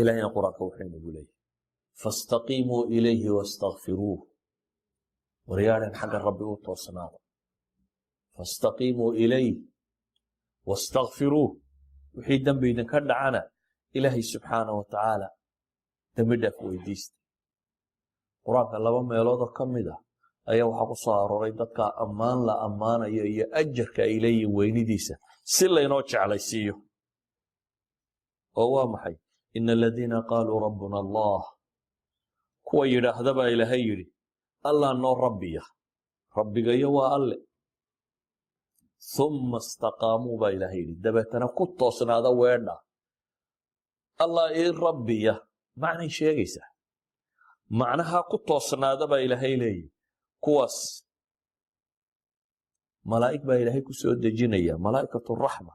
Ilahayna Qur-aanka wuxuu inagu leeyahy: فاستقيموا إليه واسtakfiruuh. Waryaadhan, xagga Rabbi u toosnaada. فاستقيموا إليه واسtakfiruuh. Wixii dembi idinka dhacana Ilaahay subxaana wa tacaala dembi dhaaf weydiista. Qur-aanka laba meeloodoo ka mid ah ayaa waxaa ku soo arooray dadka ammaan la ammaanayo iyo ajarka ay leeyihin weynidiisa si laynoo jeclaysiiyo. Oo waa maxay? إن الذين قالوا ربنا الله, kuwa yidhaahda baa Ilaahay yidhi, "Allah noo rabbiya, rabbigayo waa Alle," ثم استقاموا baa Ilaahay yidhi, dabeetana ku toosnaada weedha "Allah ii rabbiya". Macnay sheegaysaa, macnaha ku toosnaada baa Ilaahay leeyahy. Kuwaas malaa'ig baa Ilaahay ku soo dejinaya, ملائكة الرحمة.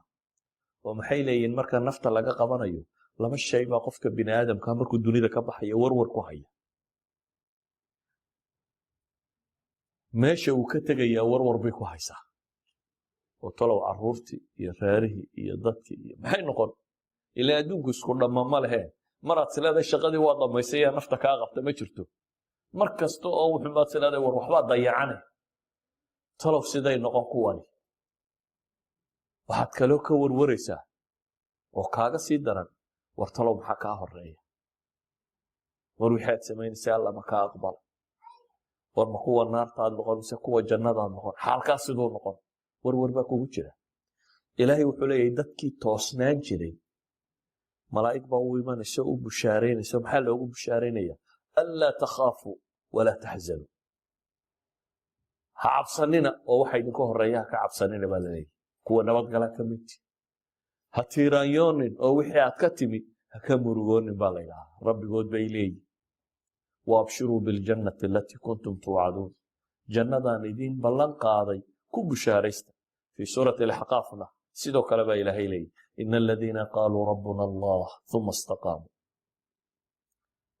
Oo maxay leeyihiin marka nafta laga qabanayo? Laba shay baa qofka bini aadamka markuu dunida ka baxayo warwar ku haya. Meesha uu ka tegayaa warwar bay ku haysaa, oo talow caruurtii iyo reerihii iyo dadkii iyo maxay noqon? Ilaa adduunku isku dhamma ma lehe. Maraad sileedahay shaqadii waa dhammaysay yaa nafta kaa qabta ma jirto. Mar kasta oo wuxumaad sileedahay war waxbaa dayacane, talow siday noqon kuwani. Waxaad kaloo ka warwaraysaa oo kaaga sii daran, war talow maxaa kaa horeeya? War wixii aad samaynaysa Alla ma kaa aqbala? War ma kuwa naartaad noqon mise kuwa jannadaad noqon? Xaalkaas siduu noqon? Warwar baa kugu jira. Ilaahay wuxuu leeyahay dadkii toosnaan jiray malaa'ig baa u imanaysa, u bushaaraynaysa. Maxaa loogu bushaaraynaya? ألا تخافوا ولا تحزنوا. Ha cabsanina oo waxa idinka horeeya ha ka cabsanina baa laleeyahy, kuwa nabadgala ka mid. Ha tiiraanyoonin oo wixii aad ka timi ha ka murugoonin baa la ydhahaa. Rabbigood bay leeyihin: وأبشروا بالجنة التي كنتم توعدون. Jannadaan idiin ballan qaaday ku bushaaraysta. Fii suurati Alaxqaafna sidoo kale baa Ilaahay leeyahy: إن الذين قالوا ربنا الله ثم استقاموا,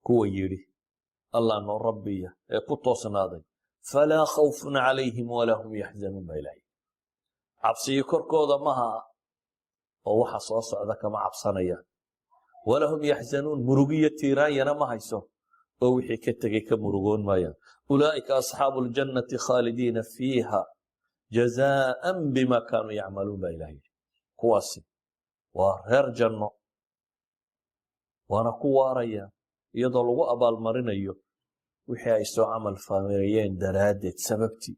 kuwa yidhi "Allah noo rabbiya" ee ku toosnaaday, فلا خوف عليهم ولا هم يحزنون baa Ilahay. Cabsiyo korkooda maha oo waxa soo socda kama cabsanayaan. ولا هم يحزنون, murugiyo tiiraanyana ma hayso oo wixii ka tegey ka murugoon maayaan. أولئك أصحاب الجنة خالدين فيها جزاء بما كانوا يعملون baa Ilaha yidhi. Kuwaasi waa reer janno, waana ku waaraya iyadoo lagu abaalmarinayo wixii ay soo camal fameeyeen daraaddeed sababtii.